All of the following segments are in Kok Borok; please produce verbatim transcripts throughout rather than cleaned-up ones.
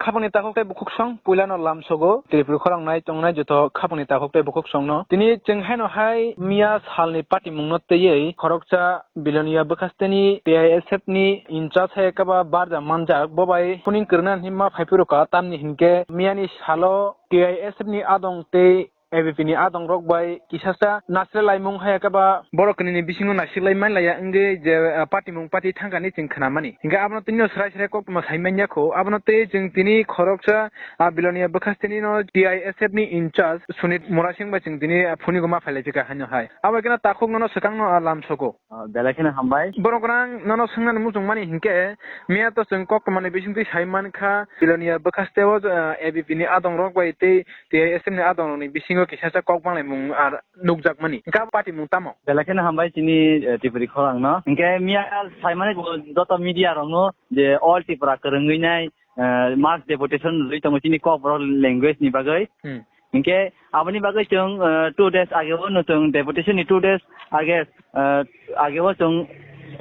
Khapangni takhuk tei bukhuk song puilano lamsogo Tripura khorang nai tongnai joto khapangni takhuk tei bukhuk songno. Tini chwng haino hai miya salni patimungno twiwi khoroksa Bilonia bwkhasteni T I S F ni in charge hai kaba barja manjak, bo bai phuning kwrwna hinma phaiphuru ka, tamni hinkhe miyani salo T I S F ni adong tei A B P ni adong rok bai kisasa naisle laimung hai khe ba borok kwnwi ni bisingo naisik lai man laya wngwi je, ah, patimung pati thangkani chwng khwnamani. Hinkhe abono tini no srai srai koktwma sai man ya kho. Abono tei chwng tini khoroksa, ah, Bilonia bwkhasteni no T I S F ni in charge Sunit Murasing bai chwng tini, ah, phuniko ma phai lai phi kha haino hai. Abo khe no takhuk no no swkang no, ah, lamsogo. Ah, belai kheno hambai. Borok rang nono swngnani muchung mani hinkhe, miya to chwng koktwmani bisingtwi sai man kha, Bilonia bwkhaste o, ah, A B P ni adong rok bai tei T I S F ni adong rok ni bisingo kisa sa kok banglaimung ar nukjak mani. Hinkhe abo patimung tamo? Belai kheno hambai chini, eh, Tripuri khorang no. Hinkhe miya sai mani bo joto media rok no je All Tripura kwrwngwi nai, eh, mass deputation rwi tongo chini Kokborok language ni bagwi. Hmm. Hinkhe aboni bagwi chwng, eh, two days ageo no chwng deputation ni two days age, eh, ageo chwng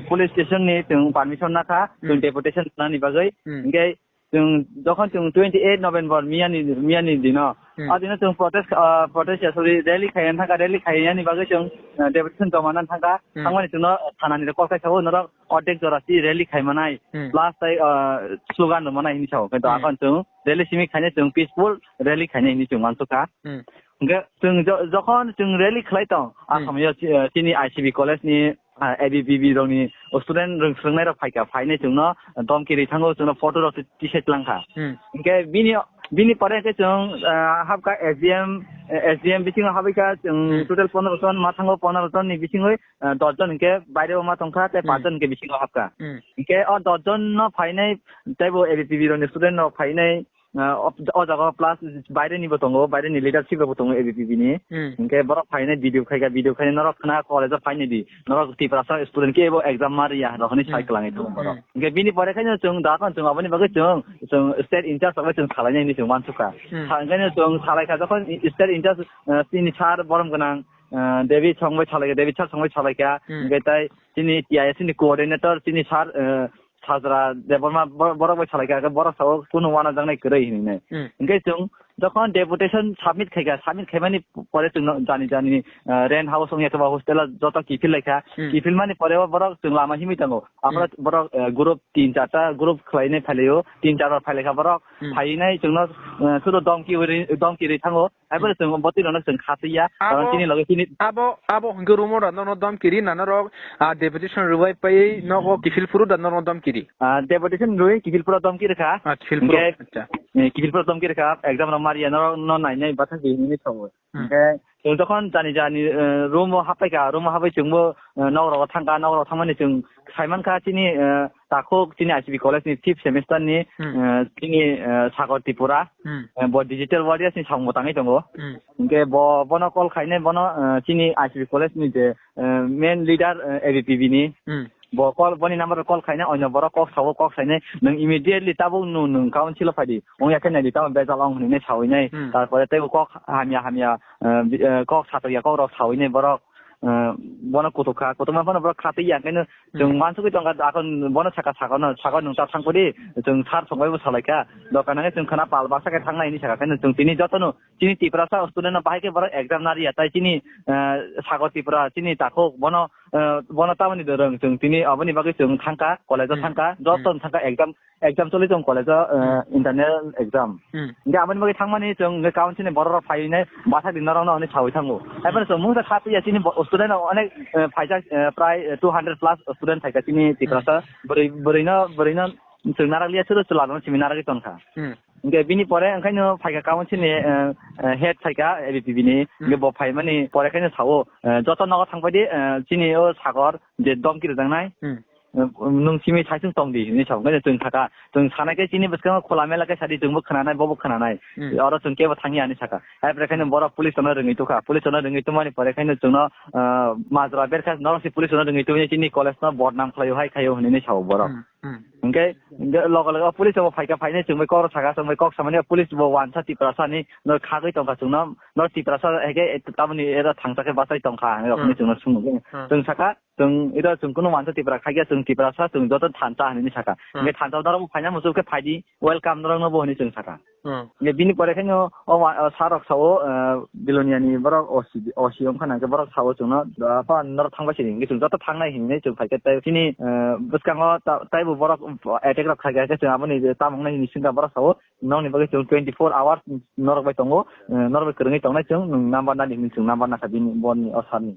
police station ni chwng permission nakha, chwng Hmm. deputation nani bagwi. Hmm. Hinkhe chwng jokhon chwng twenty eight November miyani, miyani dino, Hmm. a dino chwng protest, ah, protest ya, sorry, rally khaina thangkha, rally khainani bagwi chwng, ah, deputation joma nang thangkha, Hmm. thangmani chwngno thanani rok call khai sao, norok ordek jora si rally khaimanai, Hmm. plus tai, ah, slogan rwmanai hinwi sao, kintu Hmm. akhon chwng rally simi khaina chwng peaceful rally khaina hinwi chwng uansukha. Hmm. Hwnkhe chwng jo-, jokhon chwng rally khlai tong, Hmm. akham yo chi-, ah, chini I C B college ni ah, A B P B rokni student rwng swrwngnairok phaikha, phainai chwngno domki ri thango, chwngno photo rok tisai twlangkha. Hmm. Hinkhe bini, bini pore khe chwng, ah, habkha S D M, eh, S D M bisingo habikha chwng Hmm. total pondro jon ma thango, pondro jonni bisingwi, ah, dos jon hinkhe baireo ma tongkha, tei Hmm. pas jon hinkhe bisingo habkha. Hmm. Hinkhe o dos jonno phainai teibo A B P B rokni student rok phainai, ah, o, o jaga o plus baire ni bo tongo, baire ni leadership rok bo tongo A B P B ni. Hmm. Hinkhe borok phainai video khaikha, video khainai norok khna college o phainai di. Norok Tiprasa student kebo exam ma riya rok hinwi sai Hmm. kwlangwi tongo borok. Hmm. Hinkhe bini pore khaino chwng da kon chwng aboni bagwi chwng, chwng state in charge rok bai chwng salainai hinwi chwng uansukha. Hmm. Sa-, hinkhe chwng salaikha jokhon state in charge, ah, chini sir borom gwnang, ah, David song bai salaikha, David sir song bai salaikha. Hmm. Hinkhe tai chini T I S ni coordinator chini sir, ah, Sajra Debbarma bor-, borok bai salaikha, borok sao kunu uanajaknai kwrwi hinwi nai. Hmm. Hinkhe chwng jokhon deputation submit khaikha, submit khaimani pore chwngno jani jani, ah, rent house wngya khe ba hostel o joto kiphil laikha. Hmm. Kiphilmani pore o borok chwng lama himwi tongo. Aphano Hmm. borok, ah, group tin charta group khlainai phailaio, tin char bar phailaikha borok. Hmm. Phainai chwngno, ah, sudo domki ri, domki ri thango. Haiboro Hmm. chwng botwi rokno chwng khatwiya, karon Abo, chini loge chini abo, abo hwnkhe room o da norok domki ri na norok, ah, deputation rwbai pai nogo kiphil phuru da norok domki ri? Ah, deputation rwi kiphil phuru domki rwkha. Ah, kiphil phuru. Hinkhe, Acha. eh, kiphil phuru domki rwkha, exam rok mariya norok no nainai bathang di hinwi sao. Hmm. Hinkhe chwng jokhon jani jani, eh, room o happaikha, room o happai chwngbo, eh, nok rogo thangkha, nok rogo thangmani chwng saimankha chini, eh, takhuk chini I C B college ni fifth semester ni, Hmm. eh, chini, eh, Sagar Tripura, Hmm. eh, bo digital warriors ni samung bo tangwi tongo. Hmm. Hinkhe bo, bono call khainai bono, eh, chini I C B college ni je, eh, main leader, eh, A B P B ni. Hmm. Bo call, boni number o call khainai, oino borok kok sao, kok sainai, nwng immediately tabuk nwng, nwng council o phaidi. Wngya khe naidi, tamo bejal wng hinwi nai sawi nai. Hmm. Tarpore teibo kok hamya hamya, eh, bi-, eh, kok satokya kok rok sawi nai borok. Eh, bono kutuk kha, kutukma phano borok khatwi ya, khaino Hmm. chwng mansugwi tongkha, akon bono saka, sakano, sakano nwng ta thangkudi, chwng sir songbai bo salaikha, dokan nangwi chwng khana pal baksa khe thangnai hinwi sakha, khaino chwng tini jotono, chini Tiprasa student no bahai khe borok exam nariya, tai chini, eh, Sagar Tripura, chini takhuk, bono, eh, bono tamoni dorong, chwng tini aboni bagwi chwng thangkha, college o Hmm. thangkha, Hmm. joto thangkha exam, exam choli tong college o, eh, Hmm. internal exam. Hmm. Hinkhe aboni bagwi thangmani chwng hinkhe council ni borok rok phaiwi nai bathak di norok no hinwi sawi thango. Hai phano chwng mungsa kha piya chini bo-, student rok onek, eh, phaijak, eh, prai, eh, two hundred plus student phaikha chini Hmm. Tiprasa. Bwrwi, bwrwi no, bwrwi no chwng narak liya, chwla chwla no simi naragwi tongkha. Hmm. Hinkhe bini pore onkhaino phaikha council ni, eh, eh, head phaikha A B P B ni. Hmm. Hinkhe bo phaimani pore khaino sao, eh, joto nogo thangbai di, eh, chini o Sagar je domki rwjaknai. Hmm. Nwng simi saisung tong di hinwi sa, onkhe chwng sakha, chwng sanai khe chini bwskango khula mela khe sadi, chwngbo khwnanai, bobo khwnanai. Hmm. Oro chwng kebo thangya hinwi sakha. Hai pore khaino Hmm. borok police no rwngwi tukha, police no rwngwi tungmani pore khaino chwngno, ah, majra berkha, norok se police no rwngwi tungwi chini college no bodnam khlaio, hai khaio hinwi sao borok. Hmm. Hmm. Hingke, hingke logo logo police bo phaika phainai chwng bai kok saka chwng bai kok samani police bo wansa Tiprasa ni no khagwi tongkha chwngno no Tiprasa hingke tamoni era thangsa khe bachai tongkha hingke rokni Hmm. chwngno swngo. Hmm. Chwng saka chwng ira chwng kuno wansa Tipra khagya chwng Tiprasa chwng joto thansa hinwi saka. Hmm. Hingke thansa norok bo phaina muchuk khe phaidi welcome norok no bo hinwi chwng saka. Hmm. Hingke bini pore khe no o wa-, o sir rok sao, eh, Bilonia ni borok O C, O C wngkha nangkhe borok sao chwngno, "Apa norok thangbai sini," hingke chwng joto thangnai hinwi chwng phaikhe tei chini, eh, bwskango ta-, taibo borok attack rok khaikha khe chwng aboni je tamo wngnai hinwi swngkha borok sao, "Nokni bagwi chwng twenty four hours norok bai tongo, eh, norok bai kwrwngwi tongnai chwng, nwng number nani," hinwi chwng number nakha bini boni o sir ni.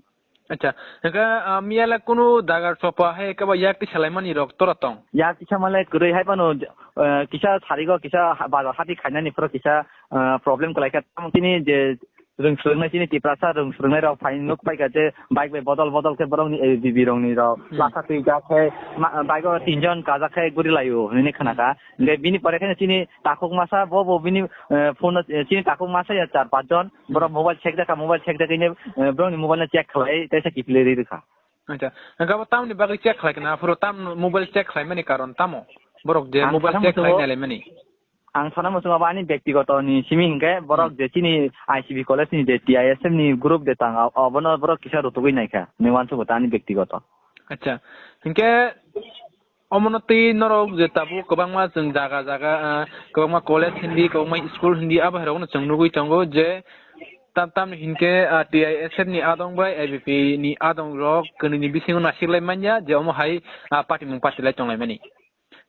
Acha, hingke, ah, miyale kunu dagar chopa hai kebo yak tisa laimani rok tora tong? Yak tisa male kwrwi hai phano, eh, kisa sarigo kisa ha-, bazar hati khainani phoro kisa, eh, problem kwlaikha. Tamo chini je rwng swrwngnai chini Tiprasa rwng swrwngnai rok phai nuk paikha je bike bai bodol bodol khe borokni A B B rokni rok Hmm. lasa twi jak khe ma-, bike o tinjon kajak khe guri laio hinwi khnakha. Hingke bini pore khe chini takhuk masa bo bo bini, eh, phone, eh, chini takhuk masa ya char panch jon. Borok mobile check dakha, mobile check dakha, ine, eh, borokni mobile no check khlai, teisa kiphilwi rwi rwkha. Acha, hingke abo tamoni bagwi check khlai kana, aphuru tam mobile check khlaimani karon tamo? Borok je Ang mobile sana check muchungo, khlai nai laimani. Ang sana muchungo abo ani bektigoto ni simi hingke borok Hmm. je chini I C B college ni je T I S F ni group de tang, abo-, abono borok kisa rutugwi naikha, ni wansukgo ta ani bektigoto. Acha, hingke Omono twi norok je tabuk kwbangma chwng jaga jaga, ah, kwbangma college hindi, kwbangma school hindi, abo hai rokno chwng nugwi tongo je tam tam hinkhe, ah, T I S F ni adong bai I B P ni adong rok kwnwi ni bisingo naisik lai manya je omo hai, ah, patimung patilai tong lai mani.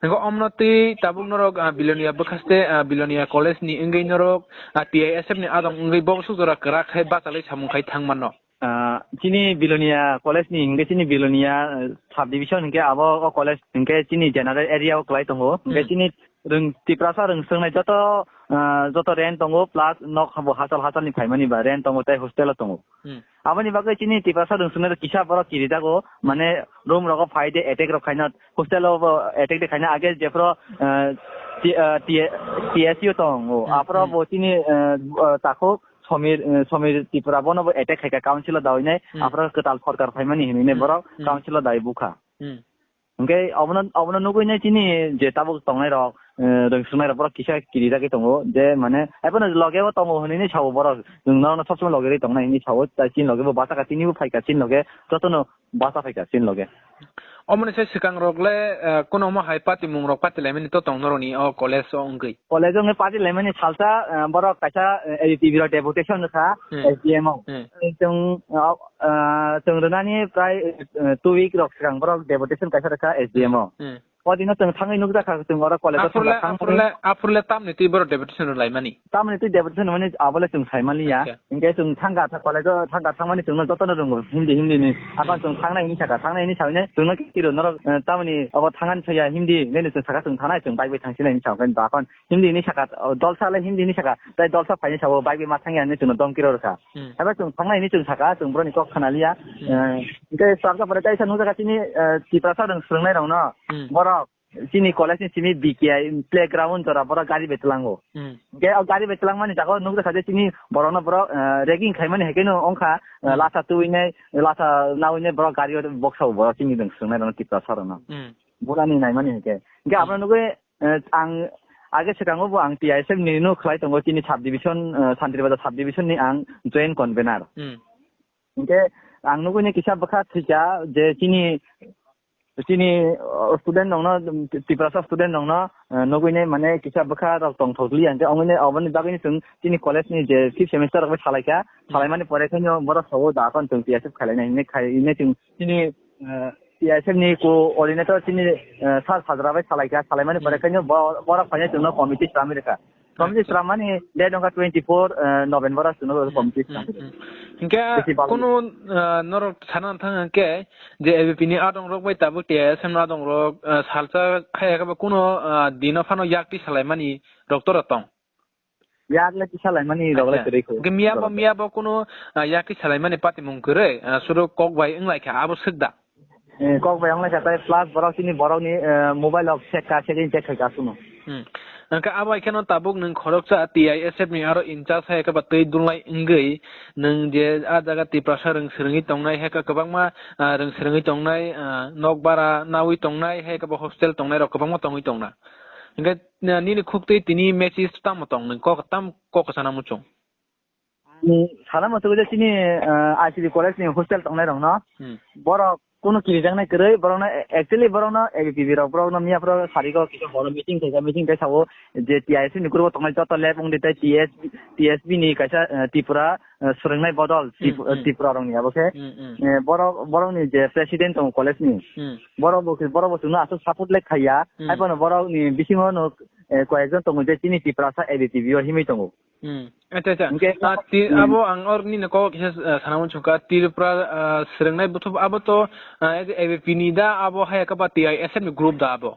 Hwnkhe omono twi tabuk norok, ah, Bilonia bwkhaste, ah, Bilonia college ni wngwi norok, ah, T I S F ni adong wngwi bo bwswk jora kwrak khe bachalai samung khai thang mano. Ah, chini Bilonia college ni hinkhe chini Bilonia, eh, subdivision hinkhe abo o college hinkhe chini general area o kwlai tongo. Hinkhe Hmm. chini rwng-, Tiprasa rwng swngnai joto, ah, joto rent tongo plus nok bo hachal hachal ni phaimani ba rent tongo tei hostel o tongo. Hmm. Aboni bagwi chini Tiprasa rwng swngnai kisa borok kirijago, mane room rogo phai de attack rok khaina hostel o bo attack de khaina age jephro, ah, T-, ah, T-, T S U tongo. Hmm, Aphro hmm. Bo chini, ah, ah, takhuk Somir, eh, Somir Tripura bono bo attack khaikha council o dawi nai, Hmm. Aphro kwtal sorkar phaimani hinwi nai Hmm. Borok Hmm. Council o dawi bukha. Hmm. Hwnkhe obono, obono nugwi nai chini je tabuk tongnai rok, eh, rwngswngnai rok borok kisa kirijagwi tongo je mane haiphano loge o tongo hinwi nai sao borok, chwng norokno sob somoi loge rwi tongnai hinwi sao, tai chini loge bo bachakha, tini bo phaikha chini loge, jotono basa phaikha chini loge. Omoni se swkang rok le, eh, kuno omo hai party mung rok party laimani to tong noroni o college o wngwi? College o wngwi party laimani salsa, eh, borok kaisa, eh, A D T V rok deputation rwkha Hmm. S D M o. Hmm. Chwng, ah, ah, chwng rwnani prai, eh, two week rok swkang borok deputation kaisa rwkha S D M o. Hmm. O dino chwng thangwi nukjakha chwng oro college o Aphurle, thangkha thangwi. Aphurle, aphurle tamni twi borok deputation rw laimani? Tamoni twi deputation hwnmani abole chwng saimaliya. Acha. Hinkhe chwng thangkha tha college o thangkha thangmani chwngno jotono rwngo Hindi, Hindi ni. Akhon chwng thangnai hinwi sakha, thangnai hinwi sawi nai chwngno kiro norok, eh, tamoni obo thangani soya Hindi hinwi chwng sakha chwng thangnai chwng bike bai thangsinai hinwi sakha. Akhon Hindi hinwi sakha, oh, dolsa le Hindi hinwi sakha, tai dolsa phaini sabo bike bai ma thangya hinwi chwngno dom kiro rwkha. Hmm. Abo chwng thangnai hinwi chwng sakha, chwng boroni kok khanaliya. Hmm. Eh, hinkhe chwng pore kaisa nukjakha chini, eh, Tiprasa rwng swrwngnai rokno. Hmm. Borok chini college ni simi B K I playground jora borok gari bai tlango. Hmm. Hingke o gari bai tlangmani jaga o nukjakha je chini borokno borok, eh, ragging khaimani hai kheno wngkha, eh, Hmm. Lasa tuinai, lasa naoinai borok gari o boksa o borok chini rwng swrwngnai rokno Tiprasa rokno. Hmm. Burani naimani hai khe. Hingke Hmm. abono nugwi, eh, ang age swkango bo ang T I S F ni no khlai tongo chini sub division, eh, Santri Bazar sub division ni ang joint convener. Hmm. Hingke ang nugwi ni kisa bwkha thwikha je chini chini, uh, student rokno, Tiprasa student rokno, uh, nugwini mane kisa bwkha rok tongthok liya, hingke omo ni, omo ni bagwi ni chwng chini college ni je fifth semester rok bai salaikha, Hmm. salaimani pore khe no borok sao da kon chwng T S F khailai nai hinwi khai, hinwi chwng chini, uh, T S F ni coordinator chini, uh, sir sajra bai salaikha, salaimani pore Hmm. khe no bo-, borok phainai chwngno committee slamwi rwkha. Committee Acha. Slamani date wngkha twenty four, eh, November o chwngno Hmm, committee hmm, slam. Hmm. Hinkhe Festival. Kunu, eh, norok sana thang hinkhe je A B P ni adong rok bai tabuk T I S F ni adong rok, eh, salsa khaya khe bo kunu, eh, dino phano yak twi salaimani rok tora tong. Yak le twi salaimani rok le Acha. Kwrwi kho. Hinkhe miya bo, miya bo kunu, eh, yak twi salaimani patimung kwrwi, eh, suru kok bai wnglaikha abo swk da? Eh, kok bai wnglaikha tei plus borok chini borokni, eh, mobile rok check kha, check in check khai kha suno. Hmm. Hwnkhe abo hai kheno tabuk nwng khoroksa T I S F ni aro in charge hai khe ba twi dunlai wngwi nwng je a jaga Tiprasa rwng swrwngwi tongnai hai khe kwbangma, ah, rwng swrwngwi tongnai, ah, nokbara nawi tongnai hai khe ba hostel tongnai rok kwbangma tongwi tongna. Hwnkhe, ah, nini khuktwi tini message tamo tong nwng kok tam kok sana muchung? Ang sana muchungo je chini, ah, I C D college ni hostel tongnai rok no. Hmm. Borok kunu kirijaknai kwrwi, borokno, actually, borokno A B P B rok, borokno miya phoro sarigo kisa horo meeting khaijak, meeting khai sao je T I S F ni group o tongnai joto lab wngdi tei T S, T S B ni kaisa, eh, Tripura, eh, swrwngnai bodol, Trip-, Hmm, hmm. Tripura rokni abo khe, Hmm, hmm. eh, borok, borokni je president tongo college ni, Hmm. borok bo, borok bo chwngno aswk support le khaiya, Hmm. hai phano borokni bisingo no, eh, koyekjon tongo je chini Tiprasa A B P B o himwi tongo. Hmm. Acha, acha. Hingke Ah, ti-, Hmm. abo ang or nini kok kisa, ah, sana muchung kha, Tripura, ah, swrwngnai bwthwk abo to, ah, A B P ni da abo hai khe ba T I S F ni group da abo?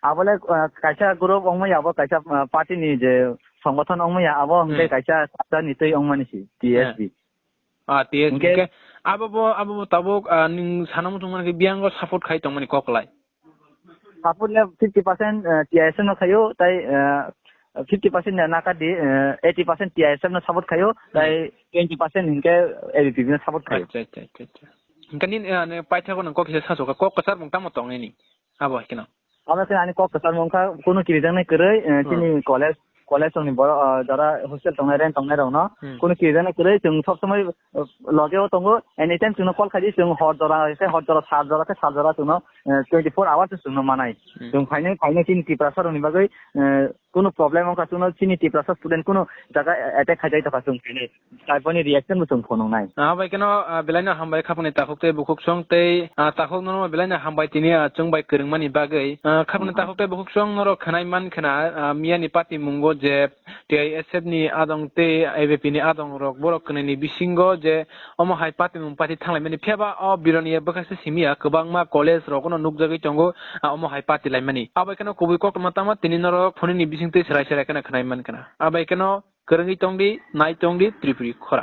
Abole, ah, kaisa group wngmaya abo kaisa, ah, party ni je songgothon wngmaya abo hingke Hmm. kaisa chapter ni twi wngmani si, T S B. Ah, T S B. Hingke Hingke abo bo, abo bo tabuk, ah, ning sana muchung mani khe biyango support khai tongmani kok lai. Support le fifty percent, eh, T I S F no khayo, tai, eh, fifty percent na naka di, eh, eighty percent T I S F no support khayo, Hmm. tai twenty percent hingke A B P B no support khayo. Acha, acha, acha, acha. Hingke nini, eh, ne paithago nang kok kisa sasu kha, kok kwchar mung tamo tong nini? Abo hai kheno. Abo khe ani kok kwchar mung kha, kunu kirijaknai kwrwi, eh, Hmm. chini college, college rokni borok, eh, jara hostel tongnai, rent tongnai rokno, Hmm. kunu kirijaknai kwrwi, chwng sob somoi, eh, loge o tongo, anytime chwngno call khaidi, chwng hor jora khe hor jora, sal jora khe sal jora chwngno, eh, twenty four hours chwngno manai. Hmm. Chwng phainai, phainai chini Tiprasa rokni bagwi, eh, kunu problem wngkha chwngno chini Tiprasa student kunu jaga attack khaijai tongkha chwng phainai. Taiponi reaction bo chwng phunuknai. Ah, bai kheno, ah, belaino hambai khapangni takhuk tei bukhuk song tei, ah, takhuk norok belaino hambai tini, ah, chwng bai kwrwngmani bagwi. Ah, khapangni Hmm. takhuk tei bukhuk song norok khwnai man khna, ah, miyani party mungo je T I S F ni adong tei A B P ni adong rok borok kwnwi ni bisingo je omo hai party mung party thanglaimani phiya ba o bironi bwkha se simi ya kwbangma college rok no nukjagwi tongo, ah, omo hai party laimani. Abai kheno kubui koktwma tamo tini norok phone ni bising twi serai serai kheno khwnai man khna. Abai kheno kwrwngwi tongdi, nai tongdi Tripuri khora.